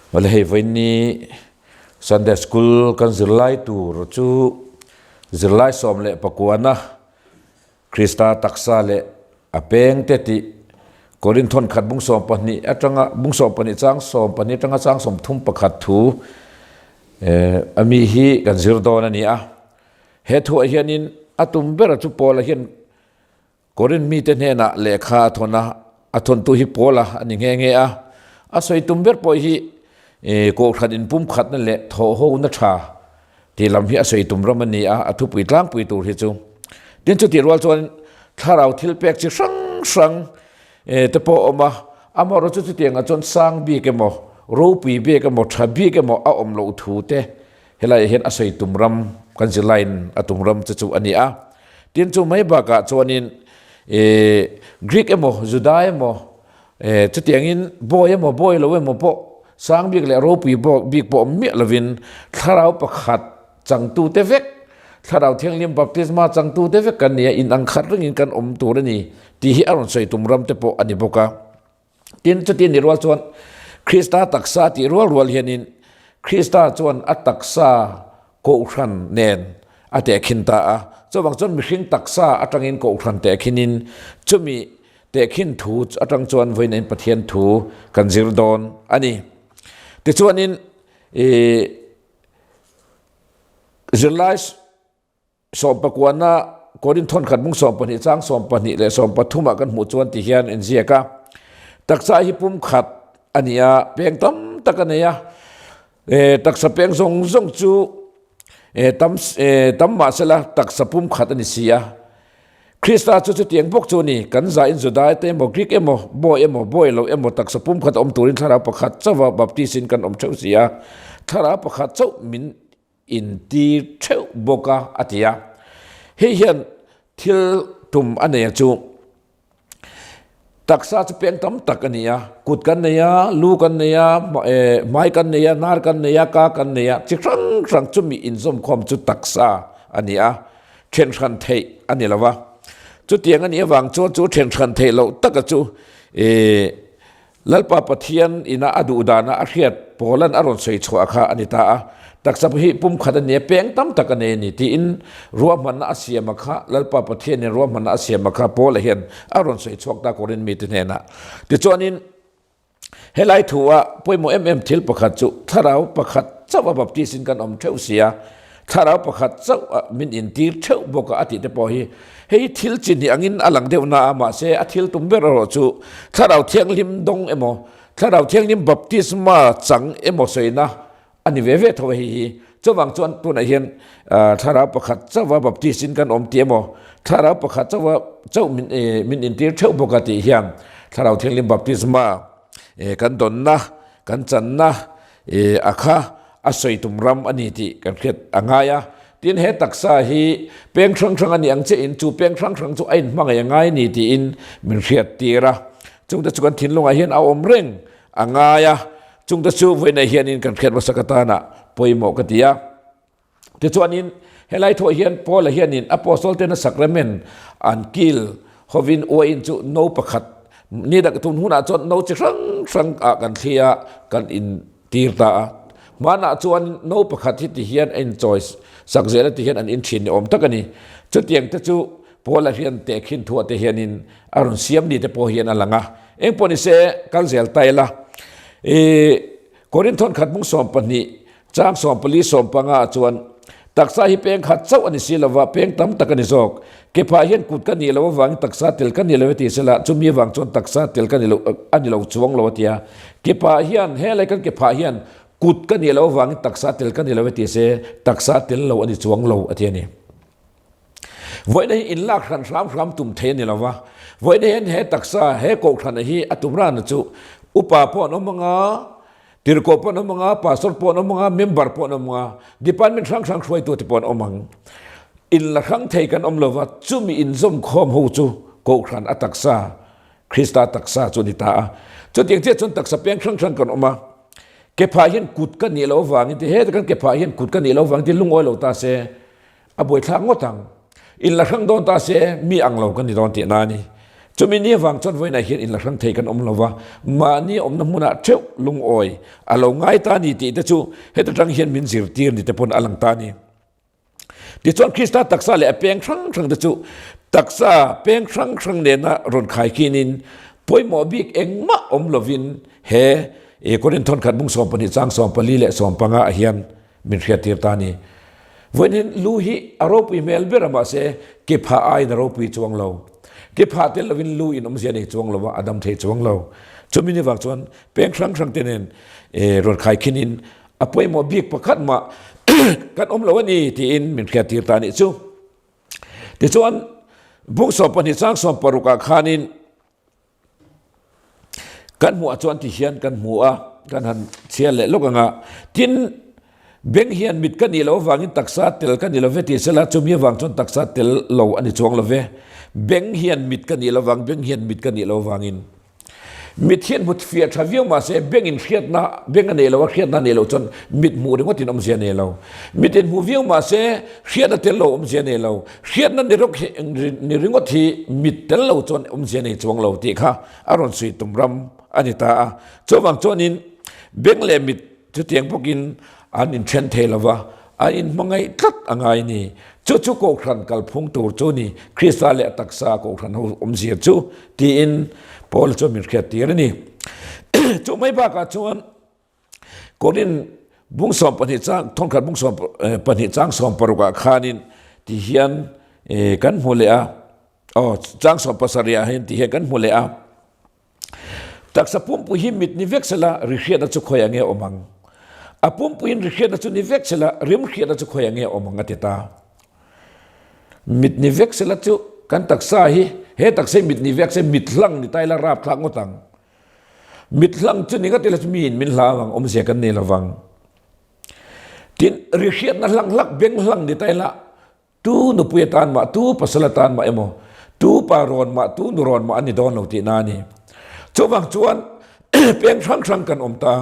Awle hei vawiin Sunday School kan zirlai tur chu zirlai 19na Krista taksa leh a peng te tih Korinthon khat bung 12 atanga bung 12 chang 12 atanga chang 31 thu ami hi kan zir dawn a ni a. He thuah hianin a tum ber chu Paula hian Korinth mite hnenah lehkha a thawn a, a thawntu hi Paula a ni nghe nghe a. A sawi tum ber pawh hi Kohhran inpumkhatna leh thawhhona tha tih lam hi a sawi tum ram a ni a, a thupui tlangpui tur hi chu. Tin, chutih rual chuan thlarau thil pek chi hrang hrang te pawh a awm a, amaherawhchu chu chutiangah chuan sang bik emaw, ropui bik emaw, tha bik emaw a awm loh thu te helaiah hian a sawi tum ram kan zirlaiin a tum ram che chu a ni a. Tin, chu mai bakah chuanin Greek emaw, Juda emaw, chutiangin bawi emaw, bawi lo emaw pawh sang bik leh ropui bik pawh awm miah lovin thlarau pakhat changtute vek, thlarau thianghlim baptisma changtute vek kan ni a, inang khat rengin kan awm tur a ni tih hi a rawn sawi tum ram te pawh a ni bawk a. Tin, chuti ni rual chuan Krista taksa tih rual rual hianin Krista chuan a taksa kohhran nen a tehkhin ta a. Chuvang chuan mihring taksa atangin kohhran tehkhinin chumi tehkhin thu atang chuan vawiin Pathian thu kan zir dawn a ni. Tichuanin ih zirlai Sawmpakuana Korin thawnkhat bung 12 chang 12 leh 13 ah kan hmuh chuan ti hian in ziak a, taksa hi pum khat a ni a, peng tam tak a nei a, taksa peng zawng zawng chu tam tam mahsela taksa pum khat a ni si a. Krista chu chutiang bawk chu a ni, kan zain Judai te emaw Greek emaw bawi emaw bawi lo emaw taksa pum khat a awm turin thlarau pakhat chauha baptist in kan awm theuh si a, thlarau pakhat chauh min intir theuh bawk a, a ti a. Hei hian thil tum a nei a chu taksa chu peng tam tak a ni a, kut kan nei a, lu kan nei a, hmai kan nei a, hnar kan nei a, ka kan nei a, chi hrang hrang chumi inzawmkhawm chu taksa a ni a, then hran theih a ni lo va. Chutiang a nih avang chuan chu then hran theih loh taka chu Lalpa Pathian ina a duh dana a hriat Paulan a rawn sawi chhuah kha a ni ta a, taksa hi pumkhat a nia, peng tam tak a nei a ni tiin ruahmanna a siam a kha, Lalpa Pathianin ruahmanna a siam a kha Paula hian a rawn sawi chhuak ta Korinth mite hnenah. Tichuanin helai thu a pawimawh em em thil pakhat chu thlarau pakhat chauh a baptist in kan awm theuh si a, Thlarau pakhat chauh a min intir theuh bawk a a tih te pawh hi hei thil chi hnih angin a lang deuh na a, mahse a thil tum ber erawh chu Thlarau Thianghlim dawng emaw Thlarau Thianghlim baptisma chang emaw sawina a ni ve ve tho a hei hi. Chuvang chuan tunah hian Thlarau pakhat chauh a baptist in kan awm tih emaw Thlarau pakhat chauh a chauh min min intir theuh bawk a tih hian Thlarau Thianghlim baptisma kan dawnna kan channa a kha a sawi tum ram a ni tih kan hriat a ngai a. Tin, he taksa hi peng hrang hrang a ni ang chiahin chu peng hrang hrang chu a inhmangaih a ngai a ni tiin min hriat tir a. Chungte chu kan thinlungah hian a awm reng a ngai a, chungte chu vawiinah hianin kan hriat hmasak atana pawimawh ka ti a. Tichuanin helai thuah hian Paula hianin Apostle tena sacrament an kil hovin uain chu no pakhat ni dak tun hunah chuan no chi hrang hrang ah kan thli a, kan in tir ta a. Hmanah chuan no pakhat hi ti hian a inchawi sak zel a ti hian an in thin ni awm tak a ni. Chutiang te chu Paula hian tehkhin thuah te hianin a rawn siam ni te pawh hian a lang a. Engpawh ni se kal zel ta ila. Ih Korinth thawnkhat mung 12 Chang 14 15 ah chuan taksa hi peng khat chauh a ni si lova, peng tam tak a ni zawk. Kephah hian kut ka nih loh avangin taksa tel ka ni lo e ti sela, chumi avang chuan taksa tel ka ni lo a ni lo chuang lo a ti a. Kephah hian helai kan kephah hian kut ka nih loh avangin taksa tel ka ni lo e ti se, taksa tel lo a ni chuang lo a ti a ni. Vawiina hi inlak hran hram hram tum thei a ni lova, vawiina hian he taksa, he kohhran hi a tum rana chu upa pawh an awm anga, tirhkoh pawh an awm anga, pastor pawh an awm anga, member pawh an awm anga, department hrang hrang hruaitu te pawh an awm ang. Inla hrang thei kan awm lova, chumi inzawm khawm ho chu kohhran a taksa, Krista taksa chu a ni ta a. Chutiang chiah chuan taksa peng hrang hrang kan awm a, kephah hian kut ka nih loh avangin ti heta kan kephah hian kut ka nih loh avangin ti lungawi lo ta se, A buaithlak ngawt ang. In la hrang dawn ta se, mi ang lo kan ni dawn tih na a ni. Chumi ni avang chuan vawiinah hian inla hrang thei kan awm lo va, mahni awmna hmunah theuh lungawi a lo ngai ta ni tih te chu heta tang hian min zirtir ni te pawn a lang ta a ni. Tichuan Krista taksa leh a peng hrang hrang te chu taksa peng hrang hrang nena rawn khaikhinin pawimawh bik engmah awm lovin he Korinth thawnkhat bung 12 chang 14 leh 15 ah hian min hriattir ta a ni. Vawiin lu hi a ropui hmel ber a mahse ke phah aiin a ropui chuang lo. Ke phah tel lovin lu in awmzia nei chuang lo a, a dam thei chuang lo. Chumi ni vang chuan peng hrang hrang te nen rawn khaikhinin a pawimawh bik pakhat mah kan awm lo a ni tiin min hriattir ta a nih chu. Tichuan bung 12 chang 16 ah khanin Kan hmuh ah chuan ti hian kan hmu a, kan han chhiar leh lawk ang a. Tin, beng hian mit ka nih loh avangin taksa tel ka ni lo ve tih sela, chumi avang chuan taksa tel lo a ni chuang lo ve. Beng hian mit ka nih loh avang, beng hian mit ka nih loh avangin. Mit hian hmu fiah tha viau mahse bengin hriatna, beng a neih loh a hriatna a neih loh chuan mit hmuh ringawtin awmzia a nei lo. Mitin hmu viau mahse hriatna tel lo awmzia a nei lo. Hriatna ni rawk hi ni ringawt hi mit tel lo chuan awmzia nei chuang lo tih kha a rawn sawi tum ram a ni ta a. Chuvang chuanin beng leh mit chutiang bawkin an inthen thei lo va, an inhmangaih tlat a ngai ni. Chu chu Kohhran kalphung tur chu ni, Krista leh a taksa Kohhran ho awmzia chu tiin Paula chuan min hriattir a ni. Chu mai bakah chuan Korin bung 12 chang thawnkhat bung 12 chang 16 ah khanin ti hian kan hmu leh a aw chang 17 ah hian ti hian kan hmu leh a taksa pumpui hi mit ni vek sela ri hriatna chu khawi ange awm ang a pumpuiin ri hriatna chu ni vek sela rim hriatna chu khawi ange awm ang a ti ta mit ni vek sela chu kan taksa hi he taksa hi mit ni vek se mit hlang ni ta ila rapthlak ngawt ang Mit hlang chu ni ngat ila chu miin min hlau ang, awmzia kan nei lovang. Tin, ri hriatna hlang hlak, beng hlang ni ta ila, tu nupui atan mah, tu pasal atan mah emaw, tu pa rawn mah, tu nu rawn mah an ni dawn lo tihna a ni. Chuvang chuan peng hrang hrang kan awm ta,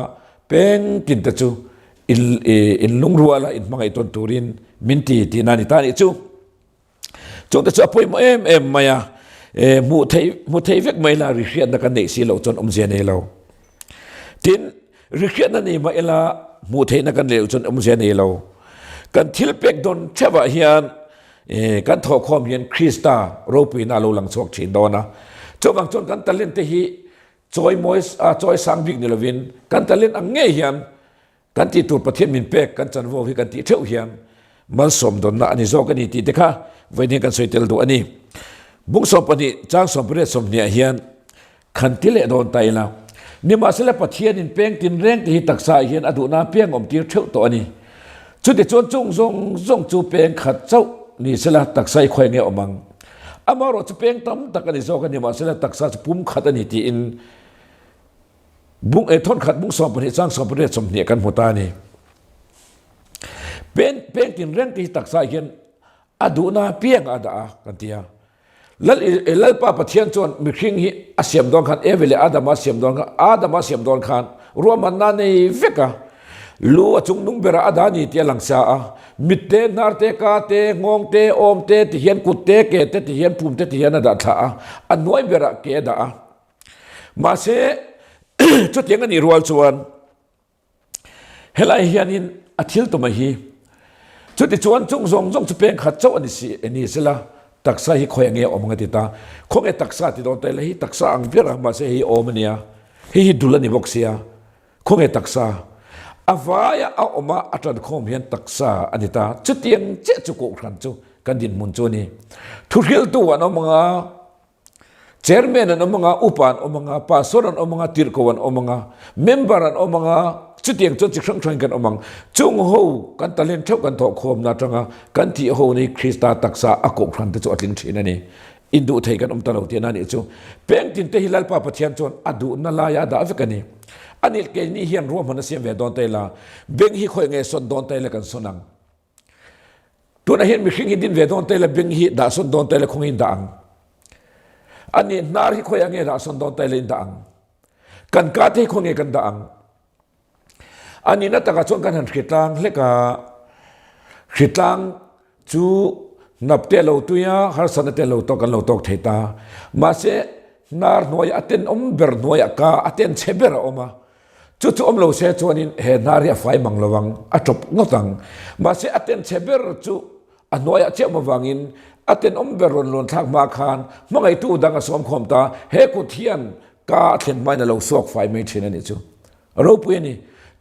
peng tin te chu in in lungruala in hmangaih tawn turin min ti tihna a ni ta a nih chu. Chungte chu a pawimawh em em mai a, e, hmuh theih hmu thei vek mai la ri hriatna kan neih si loh chuan awmzia nei lo. Tin, ri hriatna nei mah ila hmuh theihna kan neih loh chuan awmzia nei lo. Kan thil pek dawn theuhah hian e, kan thawhkhawm hian Krista ropuina a lo lang chhuak thin dawn a. Chuvang chuan kan talent te hi chawi mawi a chawi sang bik ni lovin kan talent ang ngei hian Kan tih tur Pathian min pek kan chanvo hi kan tih theuh hian malsawm dawnna a ni zawk a ni tih te kha vawiin hian kan sawi tel duh a ni. Bung 12 chang 18 sawmhniah hian khan ti leh dawn ta ila, nimahsela Pathianin peng tinreng te hi taksa ah hian a duhna apiang awm tir theuh tawh a ni. Chutichuan chung zawng zawng chu peng khat chauh ni sela taksa hi khawi nge awm ang? Amaherawh chu peng tam tak a ni zawk a, nimahsela taksa chu pum khat a ni tiin Bung e thawnkhat bung 12 chang 18 20 kan hmu ta a ni. Pen peng tin reng te hi taksa hian a duhna piang a dah a kan ti a. Lal e Lalpa Pathian chuan mihring hi a siam dawn khan Eve leh Adama siam dawn khan Adama siam dawn khan ruahmanna nei vek a. Lu a chung nung berah a dah ni tih a lang sa a. Mit te, hnar te, ka te, nghawng te, awm te ti hian kut te, ke te ti hian pum te ti hian a dah thla a. A hnuai berah ke a dah a. Mahse, chutiang a nih rual chuan helai hianin a thil tuma hi chutichuan chung zawng zawng chu peng khat chauh a ni si a ni sela taksa hi khawi ange awm ang a ti ta. Khawnge taksa ti dawn ta ila hi taksa ang ber a mahse hei hi awm a nia, hei hi dul a ni bawk sia, khawnge taksa a vaia a awm a a tan khawm hian taksa a ni ta. Chutiang chiah chu Kohhran chu kan dinhmun chu a ni. Thuhriltu an awm ang a. Chairman an awm anga, upa an awm anga, pastor an awm anga, tirhko an awm anga, member an awm anga, chutiang chuan chi hrang hrangin kan awm ang. Chung ho kan talent theuh kan thawh khawmna atanga kan thih ho ni Krista taksa a kohhran te chu a tling thin a ni. Induh thei kan awm ta lo tihna a nih chu. Peng tin te hi Lalpa Pathian chuan a duhna laia a dah vek a ni. Ani keini hian ruahman a siam ve dawn ta ila, beng hi khawi nge sawn dawn ta ila kan sawn ang. Tunah hian mihring hi din ve dawn ta ila beng hi dah sawn dawn ta ila khawnge in dah ang. Ani hnar hi khawiah nge dah sawn dawn ta ila in dah ang. Kan ka te hi khawnge kan dah ang. Ani na takah chuan kan han hritlang hlek a, hritlang chu hnap te a lo tui a, harsatna te a lo tawk kan lo tawk thei ta. Mahse. hnar hnuaiah a tenawm ber hnuaiah ka a ten chhe ber a awm a. Chu chu awm lo se chuanin he hnar hi a fai mang lo ang, a tawp ngawt ang. Mahse a ten chhe ber chu a hnuaiah chiah awm avangin a tenawm ber rawn lawn thlak hma khan hmangaihtu dang a sawm khawm ta, he kut hian ka a thlen hmain a lo suak fai mai thin a nih chu. Ropui a ni.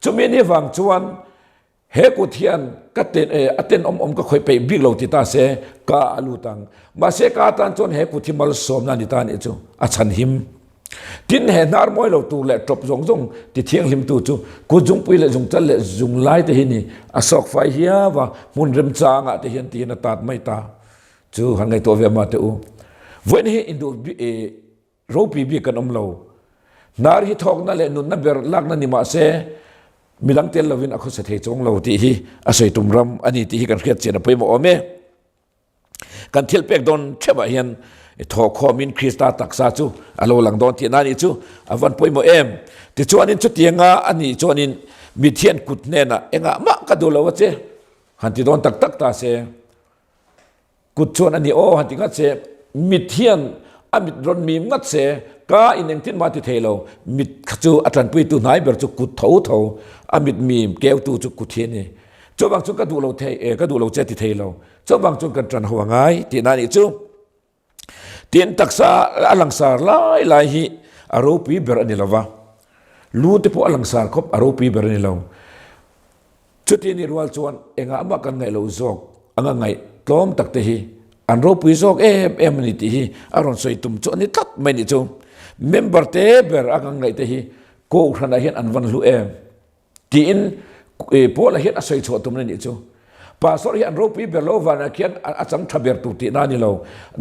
Chumi ni vang chuan He kut hian ka ten e a tenawm awm ka khawih peih bik lo ti ta se ka a lut ang. Mahse ka atan chuan he kut hi malsawmna a ni ta anih chu a chhan him. Tin he hnar mawi lo tur leh tawp zawng zawng ti thianghlimtu chu kut zungpui leh zungchal leh zunglai te hi ni a sawk fai hiau a, hmun remchangah te hian tiin a tat mai ta chu han ngaihtuah ve mah teh u. Vawiin hi induh Ropui bik kan awm lo. Hnar hi thawkna leh nunna ber lakna ni mah se, midang tel lovin a khawsa thei chuang lo tih hi a sawi tum ram a ni tih hi kan hriat chian a pawimawh awm e. Kan thil pek dawn theuhah hian thawhkhawmin Krista taksa chu a lo lang dawn tihna a nih chu a van pawimawh em. Tichuanin chutianga a nih chuanin mithian kut hnenah engah mah ka duh lo a che han ti dawn tak tak ta se. Kut chuan a ni aw han ti ngat se, mit hian a mit rawn mim ngat se, ka in engtin mah ti thei lo, mit kha chu a tanpuitu hnai ber chu kut tho tho, a mit mim keutu chu kut hi a ni. Chuvang chuan ka duh lo thei e, ka duh lo che ti thei lo, chuvang chuan kan tan ho a ngai tihna a nih chu. Tin taksa a langsar lai lai hi a ropui ber a ni lo va, lu te pawh a langsar khawp a ropui ber a ni lo. Chuti ni rual chuan engah mah kan ngaih loh zawk anga ngaih tlawm tak te hi an ropui zawk em em a ni tih hi a rawn sawi tum chu a ni tlat mai nih chu. Member te ber anga ngaih te hi Kohhranah hian an van hlu em tiin Paula hian a sawi chhuah tum a ni nih chu. Pastor hi an ropui ber lo vanah khian a chang tha ber tur tihna a ni lo.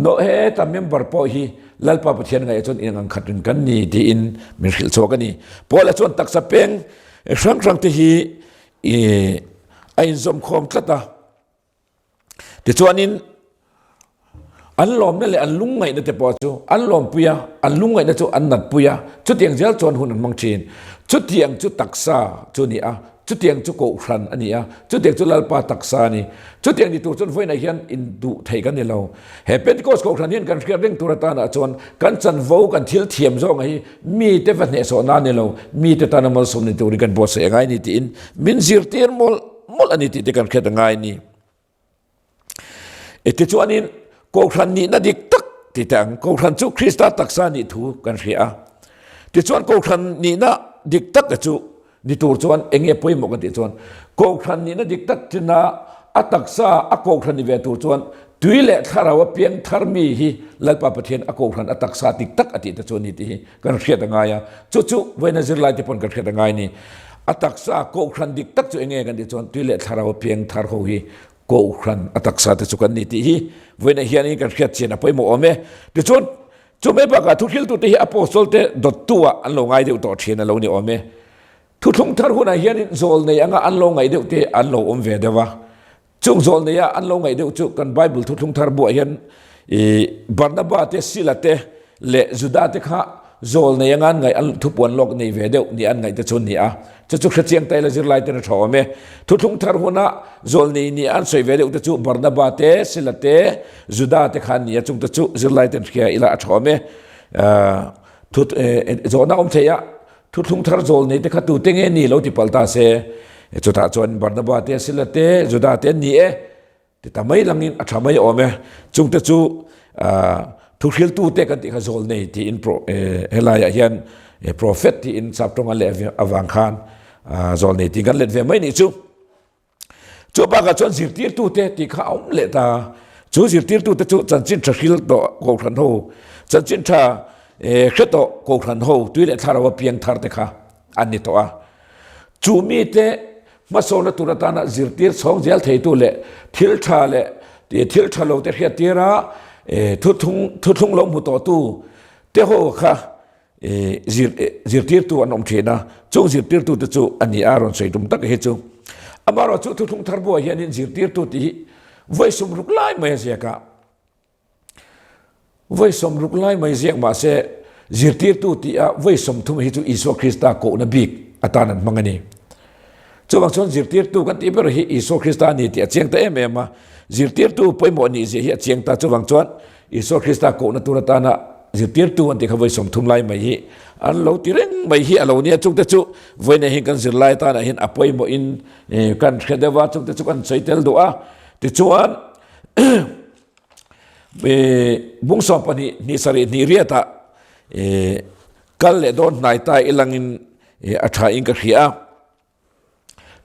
Nawh heta member pawh hi Lalpa Pathian ngaihah chuan inang khat rin kan ni tiin min hrilh chhuak a ni. Paula chuan taksa peng hrang hrang te hi a inzawm khawm tlat a. Tichuanin an lawmna leh an lungngaihna te pawh chu an lawmpui a, an lungngaihna chu an natpui a, chutiang zel chuan hun an hmang thin. Chutiang chu taksa chu a ni a, chutiang chu kohhran a ni a, chutiang chu Lalpa taksa a ni. Chutiang ni tur chuan vawiinah hian induh thei kan ni lo. He Pentecost kohhran hian kan hriat reng tur atanah chuan kan chanvo, kan thil thiam zawnga hi mite va hnehsawhna a ni lo, mite tana malsawm ni turin kan buatsaih a ngai a ni tiin min zirtir mawlh mawlh a ni tih te kan hriat a ngai a ni. E tichuanin Kohhran nihna dik tak ti teh ang. Kohhran chu Krista taksa nih thu kan hria a. Tichuan Kohhran nihna dik tak te chu ni tur chuan eng nge pawimawh kan tih chuan Kohhran nihna dik tak tina a taksa a Kohhran ni ve tur chuan tui leh thlarau a piang thar mi hi Lalpa Pathian a Kohhran a taksa dik tak a tih te chu a ni tih hi kan hriat a ngai a. Chu chu vawiina zirlai te pawn kan hriat a ngai a ni. A taksa Kohhran dik tak chu eng nge kan tih chuan tui leh thlarau a piang thar ho hi Kohhran a taksa te chu kan ni tih hi vawiinah hianin kan hriat chian a pawimawh awm e. Tichuan, chu mai bakah thuhriltute hi Apostol te dawttu ah an lo ngai deuh tawh thin a lo ni awm e. Thuthlung thar hunah hianin zawl nei anga an lo ngaih deuh te an lo awm ve deuh a. Chung zawl neia an lo ngaih deuh chu kan Bible thuthlung thar buah hian i Barnaba te, Sila te leh Juda te kha zawl nei anga an ngaih an thupuan lawk nei ve deuh ni an ngaih te chu an ni a. Chu chu hrechiang taila zirlai ten a tha awm e. Thuthlung thar huna zawl nei ni an sawi ve deuh te chu Barnaba te, Sila te, Juda te kha an ni a, chung te chu zirlai ten hria ila a tha awm e. Zawhna awm thei a, thuthlung thar zawl nei te kha tute nge ni lo ti palh ta se. Chutah chuan Barnaba te, Sila te, Juda te an ni e. Ti ta mai langin a tha mai awm e. Chungte chu thuhriltute kan tih kha zawl nei tiin helaiah hian prophet tiin sap tawng an leh avang khan zawl nei tiin kan let ve mai nih chu. Chu bakah chuan zirtirtute tih kha a awm leh ta. Chu zirtirtute chu chanchin tha hril tawh kohhran ho, chanchin tha hre tawh kohhran ho tui leh thlarau a piang thar te kha an ni tawh a. Chu mite Hmasawnna tur atana zirtir chhawng zel theitu leh thil tha leh thil tha lo te hriattir a, thuthlung thuthlung lo hmu tawhtu te ho kha zirtirtu an awm thin a, chung zirtirtu te chu a ni a rawn sawi tum tak hi chu. Amaherawhchu chu thuthlung thar buai hianin zirtirtu tih hi vawi sumruk lai mai a ziak a. Vawi 60 lai mai ziak mah se, zirtirtu tih a vawi 30 hi chu Isua Krista kohna bik atan an hmang a ni. Chuvang chuan zirtirtu kan tih ber hi Isua Krista a ni tih a chiang ta em em a, zirtirtu pawimawh nih zia hi a chiang ta. Chuvang chuan Isua Krista kohna tur atana zirtirtu an tih kha vawi 30 lai mai hi an lo ti reng mai hi a lo nia. Chungte chu vawiinah hian kan zirlai tanah hian a pawimawhin kan hre deuh a, chungte chu kan sawi tel duh a. Tichuan bung 12 hnih sarih hnih riatah kal leh dawn hnai ta ilangin a tha in ka hria a.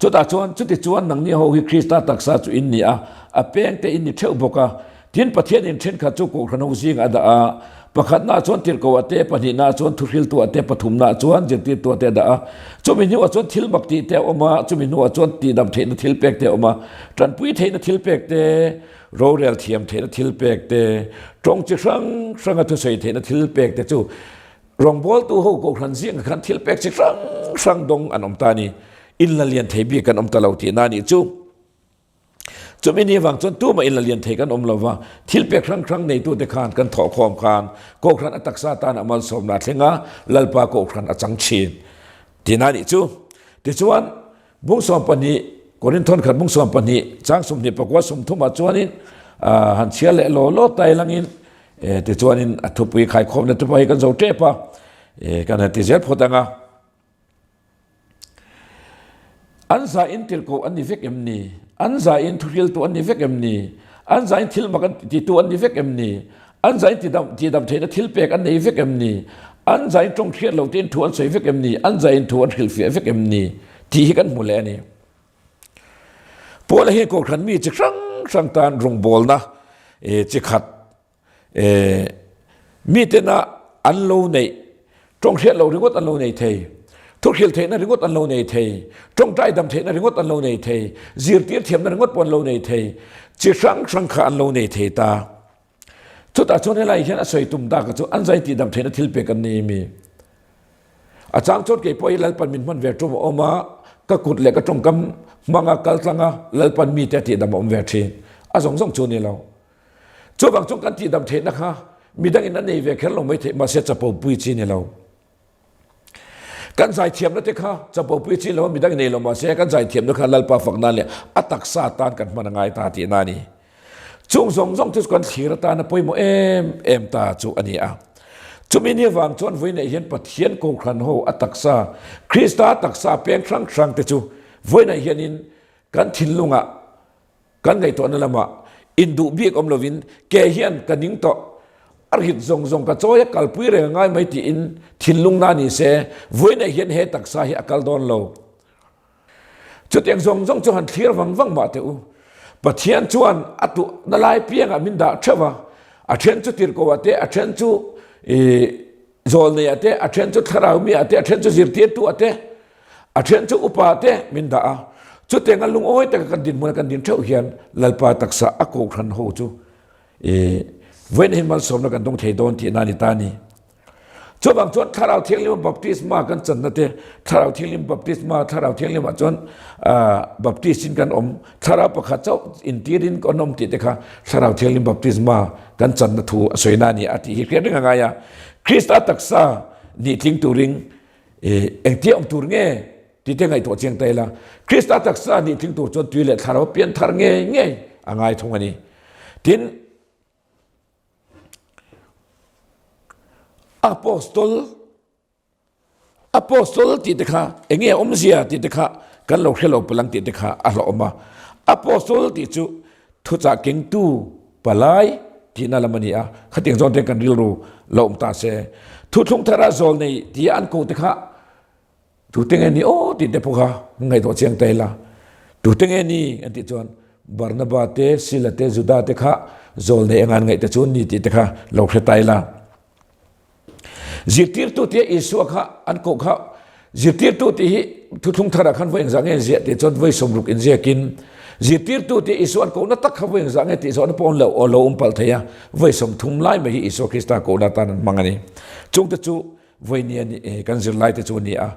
Chutah chuan, Chutichuan nangni ho hi Krista taksa chu in ni a, a pengte in ni theuh bawk a. Tin, Pathianin thenkhat chu Kohhran ho zingah a dah a, pakhatnaah chuan tirhkoh te, pahnihnaah chuan thuhriltu te, pathumnaah chuan zirtirtu te a dah a. Chumi hnuah chuan thil mak tih te a awm a, chumi hnuah chuan tihdam theihna thil pek te a awm a, tanpui theihna thil pek te, rorel thiam theihna thil pek te, tawng chi hrang hranga thusawi theihna thil pek te chu Rawngbawltu ho Kohhran zingah khan thil pek chi hrang hrang dawng an awm ta a ni. In la lian thei bik kan awm ta lo tihna a nih chu. Chumi ni avang chuan tumah in la lian thei kan awm lo va, thil pek hrang hrang neitute khan kan thawhkhawm khan Kohhran a taksa tan a malsawmna a thleng a, Lalpa Kohhran a chang thin tihna a nih chu. Tichuan, Bung 12, Korinthon khat bung 12, chang 20 pakua 30 ah chuanin han chhiar leh law law ta ilangin tichuanin a thupui khaikhawmna te pawh hi kan zo tep a, kan han ti zel phawt ang a. An zain tirhkoh an ni vek em ni? An zain thuhriltu an ni vek em ni? An zain thil mak an titu an ni vek em ni? An zain tidam tidam theihna thil pek an nei vek em ni? An zain tawng hriat lo tein thu an sawi vek em ni? An zain thu an hrilhfiah vek em ni? Tih hi kan hmu leh a ni. Paula hian Kohhran mi chi hrang hrang tan rawngbawlna chi khat mitena an lo neih tawng hriat lo ringawt an lo nei thei, thuhrilh theihna ringawt an lo nei thei, tawngtai dam theihna ringawt an lo nei thei, zirtir thiamna ringawt pawh an lo nei thei, chi hrang hrang kha an lo nei thei ta. Chutah chuan helai hian a sawi tum dak chu an zai tihdam theihna thil pek an ni mi. A chang chuan kei pawh hi Lalpan min hman ve tum a awm a, ka kut leh ka tawngkam hmanga kal tlanga Lalpan mite a tihdam a awm ve thin. A zawng zawng chu a ni lo. Chuvang chuan kan tihdam theihna kha midangin an nei ve kher lo mai theih mahse chapo pui chi ni lo. Kan zaithiamna te kha chapo pui chi lo midang nei lo mahse kan zaithiamna kha Lalpa fak nan leh a taksa tan kan hman a ngai ta tihna a ni. Chung zawng zawng te chu kan thlir atana pawimawh em em ta chu a ni a. Chumi ni avang chuan vawiinah hian Pathian Kohhran ho a taksa, Krista taksa peng hrang hrang te chu vawiinah hianin kan thinlungah Kan ngaihtuahna lamah induh bik awm lovin ke hian ka ning tawh, a rit zawng zawng ka chawi a kalpui reng a ngai mai tiin thinlung na ni se, vawiinah hian he taksa hi a kal dawn lo. Chutiang zawng zawng chu han thlir vang vang mah teh u. Pathian chuan a tuhna lai piangah min dah theuh a, a then chu tirhkoh ah te, a then chu zawlnei ah te, a then chu thlarau mi ah te, a then chu zirtirtu ah te, A thian chu upa te min dah a, chutianga lungawi taka kan dinhmun a kan din theuh hian Lalpa taksa a kohhran ho chu i vawiin hi malsawmna kan dawng thei dawn tihna a ni ta a ni. Chuvang chuan Thlarau Thianghlim baptisma kan channa te, Thlarau Thianghlim baptisma, Thlarau Thianghlimah chuan baptist in kan awm, Thlarau pakhat chauh intirin kan awm tih te kha Thlarau Thianghlim baptisma kan channa thu a sawina a ni a tih hi hriat reng a ngai a. Krista taksa nih tling turin Engtia awm tur nge tih te ngaihtuah chiang ta ila, Krista taksa nih tling tur chuan tui leh thlarau pian thar ngei ngei a ngai thung a ni. Tin, Apostol, Apostol tih te kha enge a awmzia tih te kha kan lo hre lo palang tih te kha a hlawhawm a. Apostol tih chu Thuchah kengtu palai tihna lam a ni a, khatiang zawn te kan rilru lo awm ta se. Thuthlung thara zawl nei tia an koh te kha tute nge ni aw tih te pawh kha ngaihtuah chiang ta ila. Tute nge ni an tih chuan Barnaba te, Sila te, Juda te kha zawl nei anga an ngaih te chu an ni tih te kha lo hre ta ila. Zirtirtu tia Isua kha an koh kha zirtirtu tih hi thuthlung tharah khan vawi engzah nge ziah tih chuan vawi 60 inziakin zirtirtu tih Isua an kohna tak kha vawi engzah nge tih zawhna pawh an lo lo awm palh thei a, vawi 30 lai mai hi Isua Krista kohna atan an hmang a ni. Chungte chu vawi ni a ni kan zirlai te chu a ni a.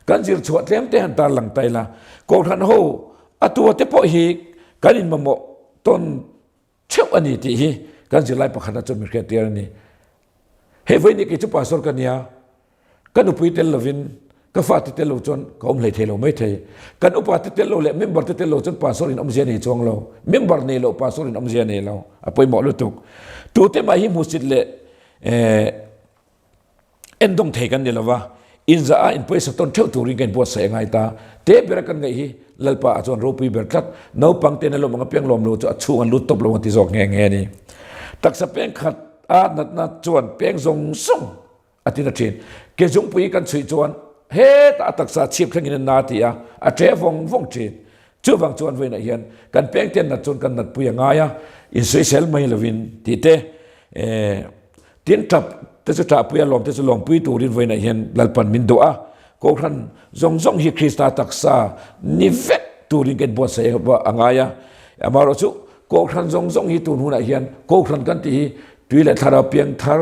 Kan zir chhuah tlem te han tarlang ta ila Kohhran ho a tua te pawh hi kan inmamawh tawn Theuh a ni tih hi kan zirlai pakhatna chuan min hriattir a ni. Hei vawiin kei chu pastor ka nia, ka nupui tel lovin ka fate tel lo chuan ka awm hlei thei lo mai thei. Kan upa te tel lo leh member te tel lo chuan pastor in awmzia nei chuang lo. Member nei lo pastor in awmzia nei lo. A pawimawh lutuk. Tute mah hi hmusit leh eh. Endawng thei kan ni lo va, inzah a inpawisa tawn theuh turin ka inbuatsaih a ngai ta. Te bera kan ngaih hi Lalpa ah chuan ropui ber tlat, naupang ten a lawm ang a piang lawm lo chu a chhung an lut tawp lo ang ti zawk nghe nghe a ni. Taksa peng khat a natna chuan peng zawng zawng a ti na thin. Ke zungpui kan chhuih chuan hetah a taksa chhip thlengin a na ti a, a ṭe vawng vawng thin. Chuvang chuan vawiinah hian kan peng ten nat chuan kan natpui a ngai a, insawisel mai lovin tih te, Tin, ṭap te chu ṭahpui a, lawm te chu lawmpui turin vawiinah hian Lalpan min duh a. Kohhran zawng zawng hi Krista taksa ni vek turin ka inbuatsaih a ngai a. Amaherawh chu Kohhran zawng zawng hi tun hunah hian Kohhran kan tih hi tui leh thlarau piangthar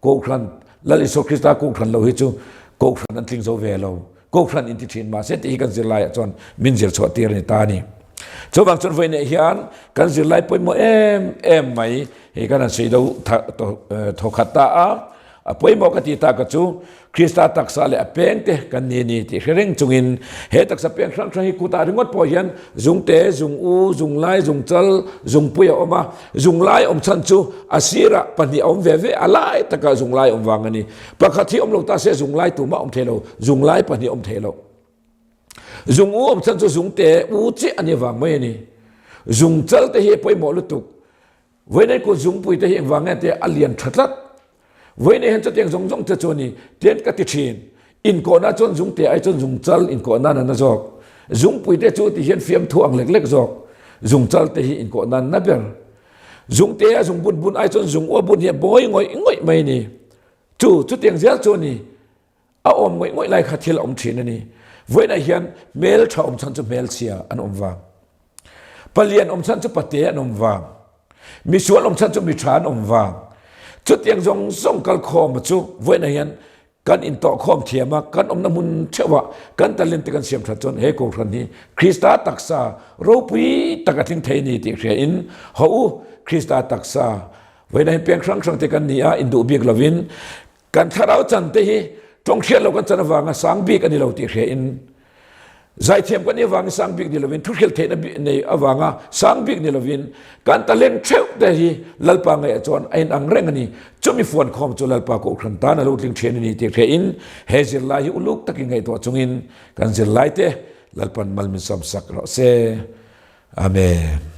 Kohhran, Lal Isua Krista Kohhran lo hi chu Kohhran an tling zo ve lo. Kohhran inti thin mahse tih hi kan zirlaiah chuan min zir chhuah tir a ni ta a ni. Chuvang chuan vawiinah hian kan zirlai pawimawh em em mai hei kan han sawi do thawkhat ta a, a pawimawh ka ti ta ka chu Krista taksa leh a pengte kan ni a ni tih hre reng chungin he taksa peng hrang hrang hi kutah ringawt pawh hian zungte, zungu, zunglai, zungchal, zungpui a awm a, zunglai awm chhan chu a sirah pahnih a awm ve ve a lai takah zunglai awm vang a ni. Pakhat hi awm lo ta se zunglai tumah awm thei lo, zunglai pahnih awm thei lo. Zung u awm chhan chu zung te u chiah a ni vang mai a ni. Zung chal te hi a pawimawh lutuk. Vawiinei kut zungpui te hi engvang nge tia a lian tha tlat. Vawiinei hian chutiang zawng zawng te chu a ni tian ka ti thin. Inkawhna chuan zung te ai chuan zung chal inkawh nan a na zawk. Zungpui te chu ti hian fiamthu ang lek lek zawk. Zung chal te hi inkawh nan na ber. Zung te a zung bun bun ai chuan zung ua bun hi a bawi ngawih ngawih mai a ni. Chu chutiang zel chu a ni. A awm ngawih ngawih lai kha thil a awm thin a ni. Vawiinah hian hmel tha awm chhan chu hmelchhia an awm vang. Palian awm chhan chu pate an awm vang. Misual awm chhan chu mi tha an awm vang. Chutiang zawng zawng kal khawm chu vawiinah hian kan intawh khawm thiam a, kan awmna hmun theuhah kan talent te kan siam that chuan he Kohhran hi Krista taksa ropui tak a tling thei a ni tih hria in haw u, Krista taksa vawiinah hian peng hrang hrang te kan ni a, induh bik lovin Kan thlarau chan te hi tawng hriat lo kan chan avanga sang bik a ni lo tih hria in zaithiam kan nih avangin sang bik ni lovin thuhrilh theihna nei avanga sang bik ni lovin kan talent theuh te hi Lalpa ngaihah chuan a inang reng a ni. Chumi fuan khawm chu Lalpa Kohhran tan a lo tling thin a ni tih hria in he zirlai hi uluk takin ngaihtuah chungin kan zirlai te Lalpan mal min sawmsak rawh se. Amen.